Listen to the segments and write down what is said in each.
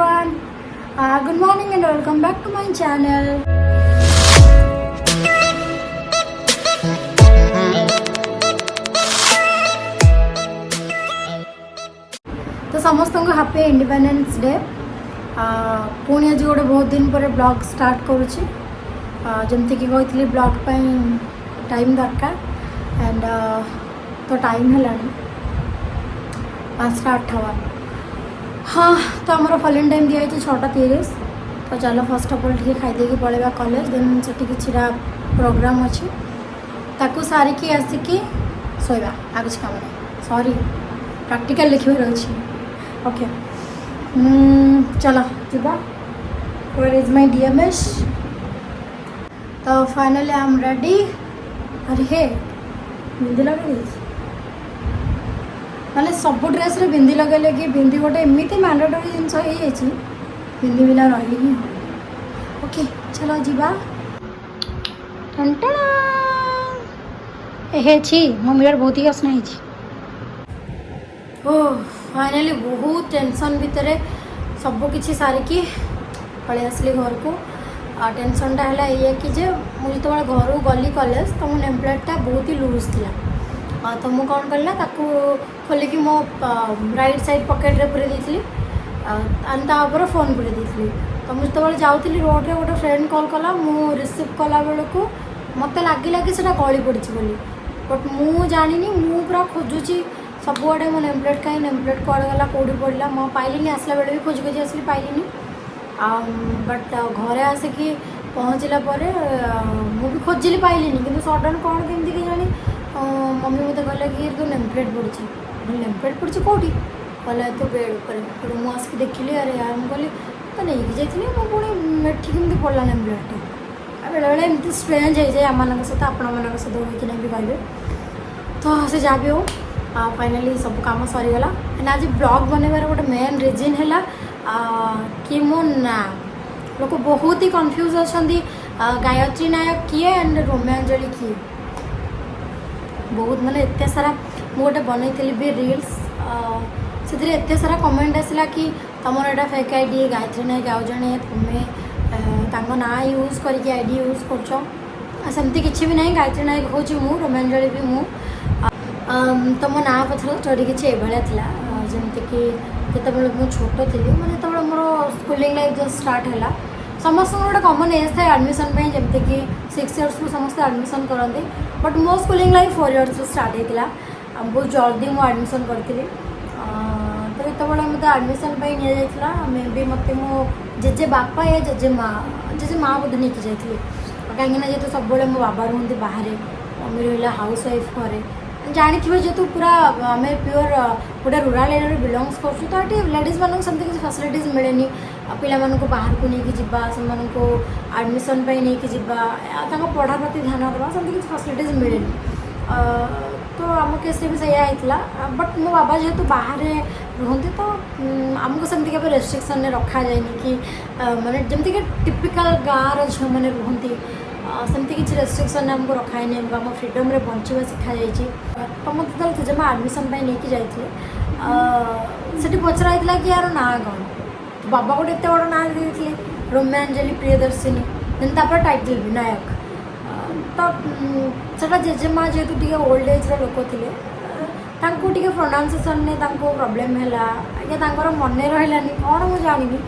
Everyone, good morning and welcome back to my channel. ତ ସମସ୍ତଙ୍କୁ happy independence day. ପୁଣି ଆଜି ଗୋଟେ ବହୁତ ଦିନ ପରେ ବ୍ଲଗ୍ ଷ୍ଟାର୍ଟ କରୁଛି। ଯେମିତିକି କହିଥିଲି, ବ୍ଲଗ୍ ପାଇଁ ଟାଇମ୍ ଦରକାର ଆଣ୍ଡ ତ ଟାଇମ୍ ହେଲାଣି 5ଟା 58। ହଁ, ତ ଆମର ଫଲିଂ ଟାଇମ୍ ଦିଆହେଇଛି 6ଟା 30। ତ ଚାଲ, ଫାର୍ଷ୍ଟ ଅଫ୍ ଅଲ୍ ଟିକେ ଖାଇଦେଇକି ପଳେଇବା କଲେଜ। ଦେନ୍ ସେଠି କିଛିଟା ପ୍ରୋଗ୍ରାମ୍ ଅଛି, ତାକୁ ସାରିକି ଆସିକି ଶୋଇବା। ଆଉ କିଛି କାମ ନାହିଁ। ସରି, ପ୍ରାକ୍ଟିକାଲ ଲେଖିବାର ଅଛି। ଓକେ, ଚାଲ ଯିବା। Where is my DMS? ତ ଫାଇନାଲି I am ready. ଆରେ ହେ, ବିନ୍ଦି ଲଗେଇ ଦେଇଛି। ମାନେ ସବୁ ଡ୍ରେସ୍ରେ ବିନ୍ଦି ଲଗେଇଲେ କି ବିନ୍ଦି ଗୋଟେ ଏମିତି ମ୍ୟାଣ୍ଡେଟୋରୀ ଜିନିଷ ହେଇଯାଇଛି, ବିନ୍ଦି ବିନା ରହି ହିଁ ହବନି। ଓକେ, ଚାଲ ଯିବା। ଟଣ୍ଟଣା। ଏ ହେ, ଛି, ମୋ ମିରର ବହୁତ ହି ଅସନା ହେଇଛି। ଓ, ଫାଇନାଲି ବହୁତ ଟେନସନ୍ ଭିତରେ ସବୁ କିଛି ସାରିକି ପଳେଇ ଆସିଲି ଘରକୁ। ଆଉ ଟେନସନ୍ଟା ହେଲା ଏଇଆ କି ଯେ ମୁଁ ଯେତେବେଳେ ଘରୁ ଗଲି କଲେଜ, ତ ମୋ ନେମ୍ ପ୍ଲେଟ୍ଟା ବହୁତ ହି ଲୁଜ୍ ଥିଲା। ଆଉ ତ ମୁଁ କ'ଣ କଲି ନା, ତାକୁ ଖୋଲିକି ମୋ ରାଇଟ୍ ସାଇଡ଼୍ ପକେଟ୍ରେ ପୁରେଇ ଦେଇଥିଲି ଆଉ ତା ଉପରେ ଫୋନ୍ ପୁରେଇ ଦେଇଥିଲି। ତ ମୁଁ ଯେତେବେଳେ ଯାଉଥିଲି ରୋଡ଼ରେ, ଗୋଟେ ଫ୍ରେଣ୍ଡ କଲ୍ କଲା। ମୁଁ ରିସିଭ୍ କଲା ବେଳକୁ ମୋତେ ଲାଗିଲା କି ସେଇଟା ଗଳି ପଡ଼ିଛି ବୋଲି, ବଟ୍ ମୁଁ ଜାଣିନି। ମୁଁ ପୁରା ଖୋଜୁଛି ସବୁଆଡ଼େ, ମୋ ନେମ୍ ପ୍ଲେଟ୍ କାହିଁ, ନେମ୍ ପ୍ଲେଟ୍ କୁଆଡ଼େ ଗଲା, କେଉଁଠି ପଡ଼ିଲା, ମୁଁ ପାଇଲିନି। ଆସିଲା ବେଳେ ବି ଖୋଜି ଖୋଜି ଆସିଲି, ପାଇଲିନି। ଆଉ ବଟ୍ ଘରେ ଆସିକି ପହଞ୍ଚିଲା ପରେ ମୁଁ ବି ଖୋଜିଲି, ପାଇଲିନି। କିନ୍ତୁ ସଡ଼ନ୍ କ'ଣ କେମିତି କେଜାଣି, ମମି ମୋତେ କହିଲେ କି ତୋ ନେମ୍ ପ୍ଲେଟ୍ ପଡ଼ିଛି। ମୁଁ, ନେମ୍ ପ୍ଲେଟ୍ ପଡ଼ିଛି କେଉଁଠି? କହିଲା, ତୋ ବେଡ଼୍ ଉପରେ। ତେଣୁ ମୁଁ ଆସିକି ଦେଖିଲି, ଆରେ ୟାର, ମୁଁ କହିଲି ତ ନେଇକି ଯାଇଥିଲି ମୁଁ, ପୁଣି ଏଠି କେମିତି ପଡ଼ିଲା ନେମ୍ ପ୍ଲେଟ୍ଟା? ଆଉ ବେଳେବେଳେ ଏମିତି ଷ୍ଟ୍ରେଞ୍ଜ ହେଇଯାଏ ଆମମାନଙ୍କ ସହିତ। ଆପଣମାନଙ୍କ ସହିତ ହୁଏ କି ନାହିଁ ବି କହିବେ। ତ ସେ ଯାହା ବି ହଉ, ଫାଇନାଲି ସବୁ କାମ ସରିଗଲା। ଆଣ୍ଡ ଆଜି ବ୍ଲଗ୍ ବନେଇବାର ଗୋଟେ ମେନ୍ ରିଜନ୍ ହେଲା କି ମୋ ନାଁ, ଲୋକ ବହୁତ ହି କନଫ୍ୟୁଜ୍ ଅଛନ୍ତି, ଗାୟତ୍ରୀ ନାୟକ କିଏ ଆଣ୍ଡ ରୋମାଞ୍ଜଳି କିଏ। ବହୁତ ମାନେ ଏତେ ସାରା, ମୁଁ ଗୋଟେ ବନେଇଥିଲି ବି ରିଲ୍ସ, ସେଥିରେ ଏତେ ସାରା କମେଣ୍ଟ ଆସିଲା କି ତୁମର ଏଇଟା fake I D, Gayatri Nayak ଆଉ ଜଣେ, ତୁମେ ତାଙ୍କ ନାଁ ୟୁଜ୍ କରିକି I D use କରୁଛ। ଆଉ ସେମିତି କିଛି ବି ନାହିଁ। ଗାୟତ୍ରୀ ନାୟକ ହେଉଛି ମୁଁ, ରୋମାଞ୍ଜଳି ବି ମୁଁ। ତ ମୋ ନାଁ ପଛର ଷ୍ଟୋରି କିଛି ଏଇଭଳିଆ ଥିଲା। ଯେମିତିକି ଯେତେବେଳେ ମୁଁ ଛୋଟ ଥିଲି, ମାନେ ଯେତେବେଳେ ମୋର ସ୍କୁଲିଂ ଲାଇଫ୍ ଜଷ୍ଟ ଷ୍ଟାର୍ଟ ହେଲା, ସମସ୍ତଙ୍କର ଗୋଟେ କମନ୍ ଏଜ୍ ଥାଏ ଆଡ଼ମିସନ୍ ପାଇଁ, ଯେମିତିକି 6 ଇୟର୍ସରୁ ସମସ୍ତେ ଆଡ଼ମିସନ୍ କରନ୍ତି। ବଟ୍ ମୋ ସ୍କୁଲିଂ ଲାଇଫ୍ 4 ଇୟର୍ସରୁ ଷ୍ଟାର୍ଟ ହେଇଥିଲା ଆଉ ବହୁତ ଜଲ୍ଦି ମୁଁ ଆଡ଼ମିସନ୍ କରିଥିଲି। ତ ଯେତେବେଳେ ମୋତେ ଆଡ଼ମିସନ୍ ପାଇଁ ନିଆଯାଇଥିଲା, ମେ ବି ମୋତେ ମୋ ଜେଜେ ବାପା ୟା ଜେଜେ ମା ବୋଧେ ନେଇକି ଯାଇଥିଲେ। କାହିଁକିନା ଯେହେତୁ ସବୁବେଳେ ମୋ ବାବା ରୁହନ୍ତି ବାହାରେ, ମମି ରହିଲା ହାଉସ୍ ୱାଇଫ୍ ଘରେ। ଜାଣିଥିବେ, ଯେହେତୁ ପୁରା ଆମେ ପିଓର ଗୋଟେ ରୁରାଲ୍ ଏରିଆରୁ ବିଲଙ୍ଗସ୍ କରୁଛୁ, ତ ଏଠି ଲେଡ଼ିଜ୍ ମାନଙ୍କୁ ସେମିତି କିଛି ଫାସିଲିଟିଜ୍ ମିଳେନି। ଆଉ ପିଲାମାନଙ୍କୁ ବାହାରକୁ ନେଇକି ଯିବା, ସେମାନଙ୍କୁ ଆଡ଼ମିସନ୍ ପାଇଁ ନେଇକି ଯିବା, ଆଉ ତାଙ୍କ ପଢ଼ା ପ୍ରତି ଧ୍ୟାନ ଦେବା, ସେମିତି କିଛି ଫାସିଲିଟିଜ୍ ମିଳେନି। ତ ଆମ କେସ୍ରେ ବି ସେଇଆ ହେଇଥିଲା। ବଟ୍ ମୋ ବାବା ଯେହେତୁ ବାହାରେ ରୁହନ୍ତି, ତ ଆମକୁ ସେମିତି କେବେ ରେଷ୍ଟ୍ରିକ୍ସନ୍ରେ ରଖାଯାଏନି କି ମାନେ ଯେମିତିକି ଟିପିକାଲ୍ ଗାଁର ଝିଅମାନେ ରୁହନ୍ତି, ସେମିତି କିଛି ରେଷ୍ଟ୍ରିକ୍ସନ୍ ଆମକୁ ରଖାହେଇନି। ଆମକୁ ଆମ ଫ୍ରିଡ଼ମ୍ରେ ବଞ୍ଚିବା ଶିଖାଯାଇଛି। ତ ମୋତେ ଯେତେବେଳେ ଜେଜେମା ଆଡ଼ମିସନ୍ ପାଇଁ ନେଇକି ଯାଇଥିଲେ, ସେଠି ପଚରା ହେଇଥିଲା କି ୟାର ନାଁ କ'ଣ? ତ ବାବା ଗୋଟେ ଏତେ ବଡ଼ ନାଁ ଦେଇଥିଲେ, ରୋମାଞ୍ଜଳି ପ୍ରିୟଦର୍ଶିନୀ, ଦେନ୍ ତାପରେ ଟାଇଟଲ୍ ବି ନାୟକ। ତ ସେଟା ଜେଜେମା ଯେହେତୁ ଟିକେ ଓଲ୍ଡ ଏଜ୍ର ଲୋକ ଥିଲେ, ତାଙ୍କୁ ଟିକେ ପ୍ରୋନାଉନ୍ସିଏସନ୍ରେ ତାଙ୍କୁ ପ୍ରୋବ୍ଲେମ୍ ହେଲା, ଆଜ୍ଞା, ତାଙ୍କର ମନେ ରହିଲାନି କ'ଣ ମୁଁ ଜାଣିନି।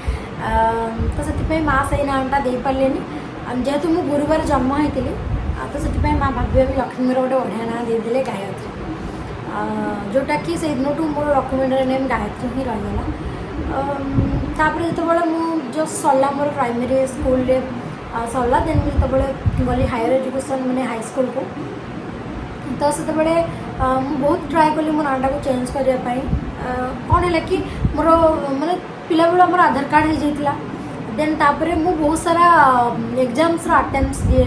ତ ସେଥିପାଇଁ ମା ସେଇ ନାଁଟା ଦେଇପାରିଲେନି। ଆଉ ଯେହେତୁ ମୁଁ ଗୁରୁବାର ଜନ୍ମ ହେଇଥିଲି, ଆଉ ତ ସେଥିପାଇଁ ମା ଭାବି ଭାବି ଲକ୍ଷ୍ମୀଙ୍କର ଗୋଟେ ବଢ଼ିଆ ନାଁ ଦେଇଦେଲେ, ଗାୟତ୍ରୀ, ଯେଉଁଟାକି ସେଇ ଦିନଠୁ ମୋର ଡକ୍ୟୁମେଣ୍ଟାରୀ ନେମ୍ ଗାୟତ୍ରୀ ହିଁ ରହିଗଲା। ତାପରେ ଯେତେବେଳେ ମୁଁ ଜଷ୍ଟ ସରିଲା, ମୋର ପ୍ରାଇମେରୀ ସ୍କୁଲରେ ସରିଲା, ଦେନ୍ ମୁଁ ଯେତେବେଳେ ଗଲି ହାୟର ଏଜୁକେସନ୍, ମାନେ ହାଇସ୍କୁଲକୁ, ତ ସେତେବେଳେ ମୁଁ ବହୁତ ଟ୍ରାଏ କଲି ମୋ ନାଁଟାକୁ ଚେଞ୍ଜ କରିବା ପାଇଁ। କ'ଣ ହେଲା କି ମୋର ମାନେ ପିଲାବେଳୁ ଆମର ଆଧାର କାର୍ଡ଼ ହେଇଯାଇଥିଲା। ଦେନ୍ ତାପରେ ମୁଁ ବହୁତ ସାରା ଏକ୍ଜାମ୍ସର ଆଟେମ୍ପ୍ଟସ୍ ଦିଏ,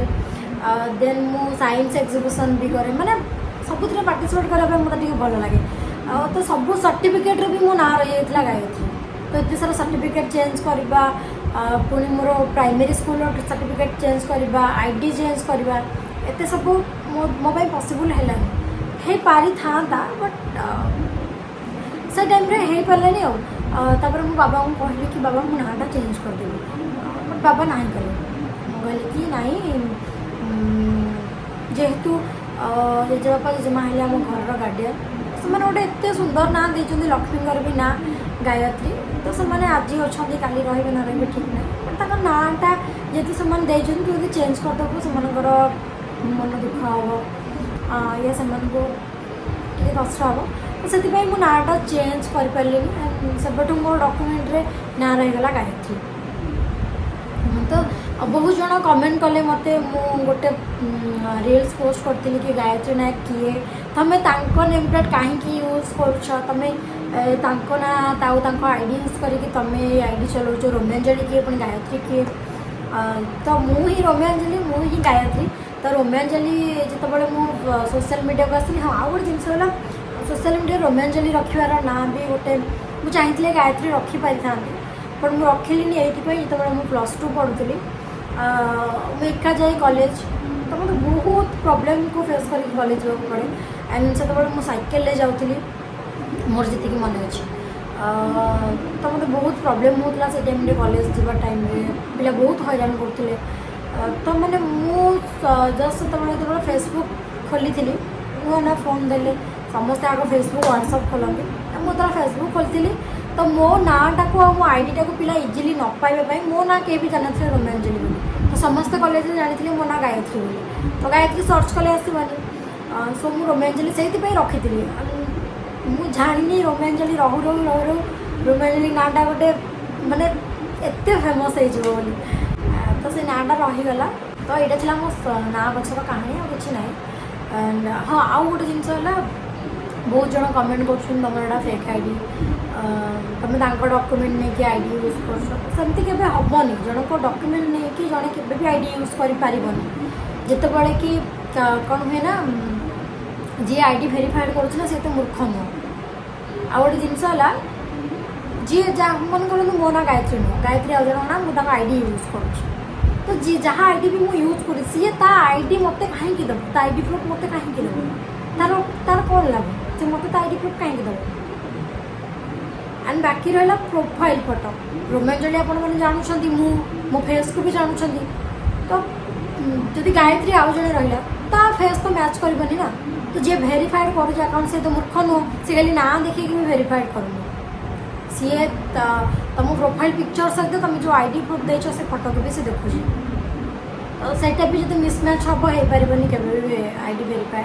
ଦେନ୍ ମୁଁ ସାଇନ୍ସ ଏକ୍ଜିବିସନ୍ ବି କରେ, ମାନେ ସବୁଥିରେ ପାର୍ଟିସିପେଟ୍ କରିବା ପାଇଁ ମୋତେ ଟିକେ ଭଲ ଲାଗେ। ଆଉ ତ ସବୁ ସାର୍ଟିଫିକେଟ୍ରେ ବି ମୋ ନାଁ ରହିଯାଇଥିଲା ଗାୟତ୍ରୀ। ତ ଏତେ ସାରା ସାର୍ଟିଫିକେଟ୍ ଚେଞ୍ଜ କରିବା, ପୁଣି ମୋର ପ୍ରାଇମେରୀ ସ୍କୁଲର ସାର୍ଟିଫିକେଟ୍ ଚେଞ୍ଜ କରିବା, I D change କରିବା, ଏତେ ସବୁ ମୋ ପାଇଁ ପସିବୁଲ୍ ହେଲାନି। ହେଇପାରିଥାନ୍ତା, ବଟ୍ ସେ ଟାଇମ୍ରେ ହେଇପାରିଲାନି। ଆଉ ତାପରେ ମୁଁ ବାବାଙ୍କୁ କହିଲି କି ବାବା, ମୁଁ ନାଁଟା ଚେଞ୍ଜ କରିଦେବି। ବଟ୍ ବାବା ନାହିଁ କଲେ। ମୁଁ କହିଲି କି ନାଇଁ, ଯେହେତୁ ଜେଜେବାପା ଜେଜେମା ହେଲେ ଆମ ଘରର ଗାର୍ଡ଼ିଆନ୍, ସେମାନେ ଗୋଟେ ଏତେ ସୁନ୍ଦର ନାଁ ଦେଇଛନ୍ତି, ଲକ୍ଷ୍ମୀଙ୍କର ବି ନାଁ ଗାୟତ୍ରୀ। ତ ସେମାନେ ଆଜି ଅଛନ୍ତି, କାଲି ରହିବେ ନ ରହିବେ ଠିକ୍ ନାହିଁ। ବଟ୍ ତାଙ୍କ ନାଁଟା ଯେହେତୁ ସେମାନେ ଦେଇଛନ୍ତି, ତୁ ଯଦି ଚେଞ୍ଜ କରିଦେବୁ, ସେମାନଙ୍କର ମନ ଦୁଃଖ ହେବ ୟା ସେମାନଙ୍କୁ ଟିକେ କଷ୍ଟ ହେବ। ତ ସେଥିପାଇଁ ମୁଁ ନାଁଟା ଚେଞ୍ଜ କରିପାରିଲିନି। And ସେବେଠୁ ମୋ ଡକୁମେଣ୍ଟରେ ନାଁ ରହିଗଲା ଗାୟତ୍ରୀ। ତ ବହୁତ ଜଣ କମେଣ୍ଟ କଲେ ମୋତେ। ମୁଁ ଗୋଟେ ରିଲ୍ସ ପୋଷ୍ଟ କରିଥିଲି କି ଗାୟତ୍ରୀ ନାୟକ କିଏ, ତମେ ତାଙ୍କ ନେମ୍ ପ୍ଲେଟ୍ କାହିଁକି ୟୁଜ୍ କରୁଛ, ତମେ ତାଙ୍କ ନାଁ ଆଉ ତାଙ୍କ I D use କରିକି ତମେ ଏ I D ଚଲାଉଛ, ରୋମିଆଞ୍ଜଳି କିଏ, ପୁଣି ଗାୟତ୍ରୀ କିଏ? ତ ମୁଁ ହିଁ ରୋମିଆଞ୍ଜଳି, ମୁଁ ହିଁ ଗାୟତ୍ରୀ। ତ ରୋମିଆଞ୍ଜଳି ଯେତେବେଳେ ମୁଁ ସୋସିଆଲ ମିଡ଼ିଆକୁ ଆସିଲି, ହଁ, ଆଉ ଗୋଟେ ଜିନିଷ ହେଲା, ସୋସିଆଲ ମିଡ଼ିଆରେ ରୋମିଆଞ୍ଜଳି ରଖିବାର ନାଁ ବି ଗୋଟେ, ମୁଁ ଚାହିଁଥିଲେ ଗାୟତ୍ରୀ ରଖିପାରିଥାନ୍ତି, ବଟ୍ ମୁଁ ରଖିଲିନି ଏଇଥିପାଇଁ, ଯେତେବେଳେ ମୁଁ +2 ପଢ଼ୁଥିଲି, ମୁଁ ଏକା ଯାଏ କଲେଜ। ତ ମୋତେ ବହୁତ ପ୍ରୋବ୍ଲେମକୁ ଫେସ୍ କରିକି କଲେଜ ଯିବାକୁ ପଡ଼େ। ଆଣ୍ଡ ସେତେବେଳେ ମୁଁ ସାଇକେଲରେ ଯାଉଥିଲି, ମୋର ଯେତିକି ମନେ ଅଛି। ତ ମୋତେ ବହୁତ ପ୍ରୋବ୍ଲେମ୍ ହେଉଥିଲା ସେ ଟାଇମ୍ରେ। କଲେଜ ଯିବା ଟାଇମ୍ରେ ପିଲା ବହୁତ ହଇରାଣ କରୁଥିଲେ। ତ ମାନେ ମୁଁ ଜଷ୍ଟ ସେତେବେଳେ ଯେତେବେଳେ ଫେସବୁକ୍ ଖୋଲିଥିଲି, ନୂଆ ନୂଆ ଫୋନ୍ ଦେଲେ ସମସ୍ତେ ଆଗ ଫେସବୁକ୍, ହ୍ୱାଟ୍ସଅପ୍ ଖୋଲନ୍ତି। ତ ମୁଁ ଯେତେବେଳେ ଫେସବୁକ୍ ଖୋଲିଥିଲି, ତ ମୋ ନାଁଟାକୁ ଆଉ ମୋ ଆଇଡ଼ିଟାକୁ ପିଲା ଇଜିଲି ନ ପାଇବା ପାଇଁ, ମୋ ନାଁ କେହି ବି ଜାଣିନଥିଲେ ରୋମାଞ୍ଜଳି ବୋଲି। ତ ସମସ୍ତେ କଲେଜରେ ଜାଣିଥିଲେ ମୋ ନାଁ ଗାୟତ୍ରୀ ବୋଲି। ତ ଗାୟତ୍ରୀ ସର୍ଚ୍ଚ କଲେ ଆସିବନି। ସୋ ମୁଁ ରୋମାଞ୍ଜଳି ସେଇଥିପାଇଁ ରଖିଥିଲି। ମୁଁ ଜାଣିନି, ରୋମାଞ୍ଜଳି ରହୁ ରହୁ ରହୁ ରହୁ ରୋମାଞ୍ଜଳି ନାଁଟା ଗୋଟେ ମାନେ ଏତେ ଫେମସ୍ ହେଇଯିବ ବୋଲି। ତ ସେ ନାଁଟା ରହିଗଲା। ତ ଏଇଟା ଥିଲା ମୋ ନାଁ ପଛର କାହାଣୀ, ଆଉ କିଛି ନାହିଁ। ଆଣ୍ଡ ହଁ, ଆଉ ଗୋଟେ ଜିନିଷ ହେଲା, ବହୁତ ଜଣ କମେଣ୍ଟ କରୁଛନ୍ତି ତମର ଏଇଟା ଫେକ୍ I D, ତମେ ତାଙ୍କ ଡକ୍ୟୁମେଣ୍ଟ ନେଇକି I D use କରୁଛ। ସେମିତି କେବେ ହେବନି। ଜଣଙ୍କ ଡକ୍ୟୁମେଣ୍ଟ ନେଇକି ଜଣେ କେବେ ବି I D use କରିପାରିବନି। ଯେତେବେଳେ କି କ'ଣ ହୁଏ ନା, ଯିଏ I D ଭେରିଫାଏଡ଼୍ କରୁଛି ନା, ସେ ଏତେ ମୂର୍ଖ ନୁହଁ। ଆଉ ଗୋଟେ ଜିନିଷ ହେଲା, ଯିଏ ଯାହା ମନେ କରନ୍ତୁ ମୋ ନାଁ ଗାୟତ୍ରୀ ନୁହଁ, ଗାୟତ୍ରୀ ଆଉ ଜଣଙ୍କ ନାଁ, ମୁଁ ତାଙ୍କ I D use କରୁଛି। ତ ଯିଏ ଯାହା I D ବି ମୁଁ ୟୁଜ୍ କରୁଛି, ସିଏ ତା I D ମୋତେ କାହିଁକି ଦେବ? ତା I D proof ମୋତେ କାହିଁକି ଦେବ? ତାର କ'ଣ ଲାଭ? ସେ ମୋତେ ତା I D proof କାହିଁକି ଦେବ? ଆଣ୍ଡ ବାକି ରହିଲା ପ୍ରୋଫାଇଲ୍ ଫଟୋ, ରୋମାଞ୍ଜଳି ଆପଣମାନେ ଜାଣୁଛନ୍ତି, ମୁଁ ମୋ ଫେସ୍କୁ ବି ଜାଣୁଛନ୍ତି। ତ ଯଦି ଗାୟତ୍ରୀ ଆଉ ଜଣେ ରହିଲା, ତା ଫେସ୍ ତ ମ୍ୟାଚ୍ କରିବନି ନା। ତ ଯିଏ ଭେରିଫାଏଡ଼୍ କରୁଛି ଆକାଉଣ୍ଟ, ସେ ତ ମୂର୍ଖ ନୁହଁ। ସେ ଖାଲି ନାଁ ଦେଖିକି ବି ଭେରିଫାଏଡ଼୍ କରୁନି। ସିଏ ତମ ପ୍ରୋଫାଇଲ୍ ପିକ୍ଚର୍ ସହିତ ତମେ ଯେଉଁ I D proof ଦେଇଛ, ସେ ଫଟୋକୁ ବି ସେ ଦେଖୁଛି। ତ ସେଇଟା ବି ଯଦି ମିସମ୍ୟାଚ୍ ହେବ, ହେଇପାରିବନି କେବେ ବି I D verify.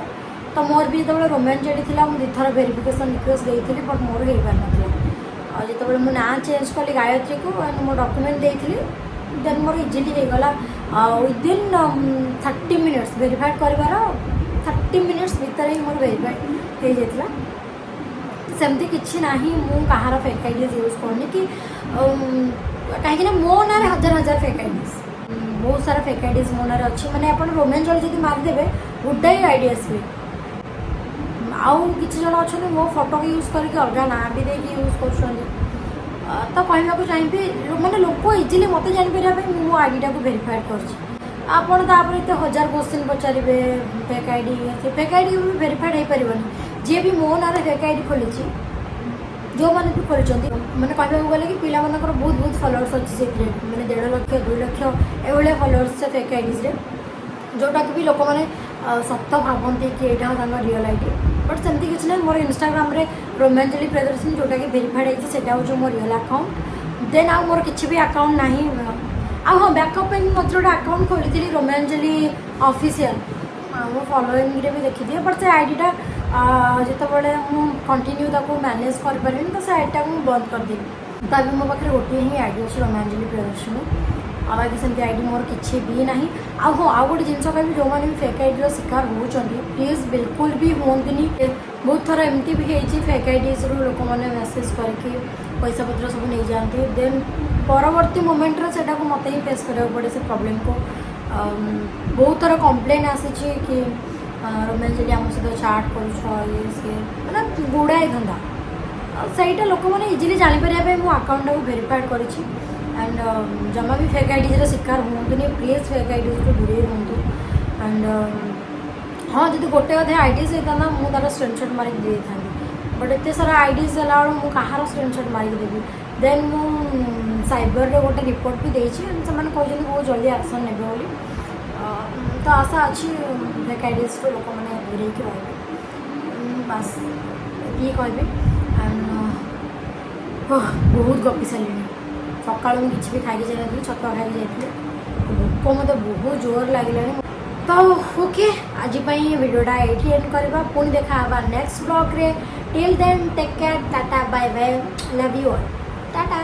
ତ ମୋର ବି ଯେତେବେଳେ ରୋମାଞ୍ଜଳି ଥିଲା, ମୁଁ ଦୁଇଥର ଭେରିଫିକେସନ୍ ରିକ୍ୱେଷ୍ଟ ଦେଇଥିଲି, ବଟ୍ ମୋର ହେଇପାରିନଥିଲା। ଆଉ ଯେତେବେଳେ ମୁଁ ନାଁ ଚେଞ୍ଜ କଲି ଗାୟତ୍ରୀକୁ ଆଣ୍ଡ ମୋ ଡକ୍ୟୁମେଣ୍ଟ ଦେଇଥିଲି, ଦେନ୍ ମୋର ଇଜିଲି ହେଇଗଲା। ଆଉ ୱିଦିନ୍ 30 ମିନିଟ୍ସ, ଭେରିଫାଏଡ଼୍ କରିବାର 30 ମିନିଟ୍ସ ଭିତରେ ହିଁ ମୋର ଭେରିଫାଏ ହେଇଯାଇଥିଲା। ସେମିତି କିଛି ନାହିଁ, ମୁଁ କାହାର ଫେକ୍ ଆଇଡ଼ିଜ୍ ୟୁଜ୍ କରୁନି କି କାହିଁକିନା ମୋ ନାଁରେ ହଜାର ହଜାର ଫେକ୍ ଆଇଡ଼ିଜ୍, ବହୁତ ସାରା ଫେକ୍ ଆଇଡ଼ିଜ୍ ମୋ ନାଁରେ ଅଛି। ମାନେ ଆପଣ ରୋମାଞ୍ଜଳି ଯଦି ମାରିଦେବେ, ଗୁଡ଼ାଏ ଆଇଡ଼ି ଆସିବେ। ଆଉ କିଛି ଜଣ ଅଛନ୍ତି, ମୋ ଫଟୋକୁ ୟୁଜ୍ କରିକି ଅଲଗା ନାଁ ବି ଦେଇକି ୟୁଜ୍ କରୁଛନ୍ତି। ତ କହିବାକୁ ଚାହିଁବି, ମାନେ ଲୋକ ଇଜିଲି ମୋତେ ଜାଣିପାରିବା ପାଇଁ ମୁଁ ମୋ ଆଇଡ଼ିଟାକୁ ଭେରିଫାଏଡ଼୍ କରିଛି। ଆପଣ ତାପରେ ଏତେ ହଜାର କୋଶ୍ଚିନ୍ ପଚାରିବେ, ଫେକ୍ ଆଇଡ଼ି, ସେ ଫେକ୍ ଆଇଡ଼ି ବି ଭେରିଫାଏଡ଼୍ ହେଇପାରିବନି। ଯିଏ ବି ମୋ ନାଁରେ ଫେକ୍ ଆଇଡ଼ି ଖୋଲିଛି, ଯେଉଁମାନେ ବି ଖୋଲିଛନ୍ତି, ମାନେ କହିବାକୁ ଗଲେ କି ପିଲାମାନଙ୍କର ବହୁତ ବହୁତ ଫଲୋଅର୍ସ ଅଛି ସେଥିରେ, ମାନେ 1.5 ଲକ୍ଷ, 2 ଲକ୍ଷ ଏଭଳିଆ ଫଲୋଅର୍ସ ସେ ଫେକ୍ ଆଇଡ଼ିଜ୍ରେ, ଯେଉଁଟାକି ବି ଲୋକମାନେ ସତ ଭାବନ୍ତି କି ଏଇଟା ତାଙ୍କ ରିଅଲ୍ ଆଇଡ଼ି। ବଟ୍ ସେମିତି କିଛି ନାହିଁ। ମୋର ଇନଷ୍ଟାଗ୍ରାମରେ ରୋମାଞ୍ଜଳି ପ୍ରିୟଦର୍ଶିନୀ ଯେଉଁଟାକି ଭେରିଫାଏଡ଼୍ ହେଇଛି, ସେଇଟା ହେଉଛି ମୋ ରିଅଲ୍ ଆକାଉଣ୍ଟ। ଦେନ୍ ଆଉ ମୋର କିଛି ବି ଆକାଉଣ୍ଟ ନାହିଁ। ଆଉ ହଁ, ବ୍ୟାକଅପ୍ ପାଇଁ ମୁଁ ମଝିରେ ଗୋଟେ ଆକାଉଣ୍ଟ ଖୋଲିଥିଲି, ରୋମାଞ୍ଜଳି ଅଫିସିଆଲ୍। ମୋ ଫଲୋଇଂରେ ବି ଦେଖିଦିଏ। ବଟ୍ ସେ ଆଇଡ଼ିଟା ଯେତେବେଳେ ମୁଁ କଣ୍ଟିନ୍ୟୁ ତାକୁ ମ୍ୟାନେଜ୍ କରିପାରିଲିନି, ତ ସେ ଆଇଡ଼ିଟାକୁ ମୁଁ ବନ୍ଦ କରିଦେଲି। ତ ଏବେ ମୋ ପାଖରେ ଗୋଟିଏ ହିଁ ଆଇଡ଼ି ଅଛି, ରୋମାଞ୍ଜଳି ପ୍ରିୟଦର୍ଶିନୀ। ଆଉ ବାକି ସେମିତି ଆଇଡ଼ି ମୋର କିଛି ବି ନାହିଁ। ଆଉ ହଁ, ଆଉ ଗୋଟେ ଜିନିଷ କହିବି, ଯେଉଁମାନେ ବି ଫେକ୍ ଆଇଡ଼ିର ଶିକାର ହେଉଛନ୍ତି, ପ୍ଲିଜ୍ ବିଲକୁଲ ବି ହୁଅନ୍ତୁନି। ବହୁତ ଥର ଏମିତି ବି ହେଇଛି, ଫେକ୍ ଆଇଡ଼ିଜ୍ରୁ ଲୋକମାନେ ମେସେଜ୍ କରିକି ପଇସା ପତ୍ର ସବୁ ନେଇଯାଆନ୍ତି। ଦେନ୍ ପରବର୍ତ୍ତୀ ମୋମେଣ୍ଟରେ ସେଇଟାକୁ ମୋତେ ହିଁ ଫେସ୍ କରିବାକୁ ପଡ଼େ ସେ ପ୍ରୋବ୍ଲେମକୁ। ବହୁତ ଥର କମ୍ପ୍ଲେନ୍ ଆସିଛି କି ରୋମାଞ୍ଜଳି ଆମ ସହିତ ଚାଟ୍ କରୁଛ, ଇଏ ସିଏ, ମାନେ ଗୁଡ଼ାଏ ଧନ୍ଦା। ଆଉ ସେଇଟା ଲୋକମାନେ ଇଜିଲି ଜାଣିପାରିବା ପାଇଁ ମୁଁ ଆକାଉଣ୍ଟଟାକୁ ଭେରିଫାଏଡ଼୍ କରିଛି। ଆଣ୍ଡ ଜମା ବି ଫେକ୍ ଆଇଡ଼ିଜ୍ର ଶିକାର ହୁଅନ୍ତୁନି। ପ୍ଲିଜ୍ ଫେକ୍ ଆଇଡ଼ିଜ୍ରୁ ଦୂରେଇ ରୁହନ୍ତୁ। ଆଣ୍ଡ ହଁ, ଯଦି ଗୋଟେ ଅଧେ ଆଇଡ଼ିଜ୍ ହେଇଥାନ୍ତା, ମୁଁ ତାର ସ୍କ୍ରିନସଟ୍ ମାରିକି ଦେଇଥାନ୍ତି। ବଟ୍ ଏତେ ସାରା ଆଇଡ଼ିଜ୍ ହେଲା ବେଳକୁ ମୁଁ କାହାର ସ୍କ୍ରିନସଟ୍ ମାରିକି ଦେବି? ଦେନ୍ ମୁଁ ସାଇବରରେ ଗୋଟେ ରିପୋର୍ଟ ବି ଦେଇଛି and ସେମାନେ କହୁଛନ୍ତି ବହୁତ ଜଲ୍ଦି ଆକ୍ସନ୍ ନେବେ ବୋଲି। ତ ଆଶା ଅଛି ଫେକ୍ ଆଇଡ଼ିଜ୍ରୁ ଲୋକମାନେ ଦୂରେଇକି ରହିବେ। ବାସ୍, ଏତିକି କହିବି। ଆଣ୍ଡ ବହୁତ ଗପି ସାରିଲିଣି। ସକାଳୁ ମୁଁ କିଛି ବି ଖାଇକି ଯାଇନଥିଲି, ଛତୁଆ ଖାଇକି ଯାଇଥିଲି। ଭୋକ ମୋତେ ବହୁତ ଜୋର ଲାଗିଲାଣି। ତ ଓକେ, ଆଜି ପାଇଁ ଭିଡ଼ିଓଟା ଏଇଠି ଏଣ୍ଡ କରିବା। ପୁଣି ଦେଖା ହେବା next ବ୍ଲଗ୍ରେ। Till then, take care, tata, bye bye, love you all, tata.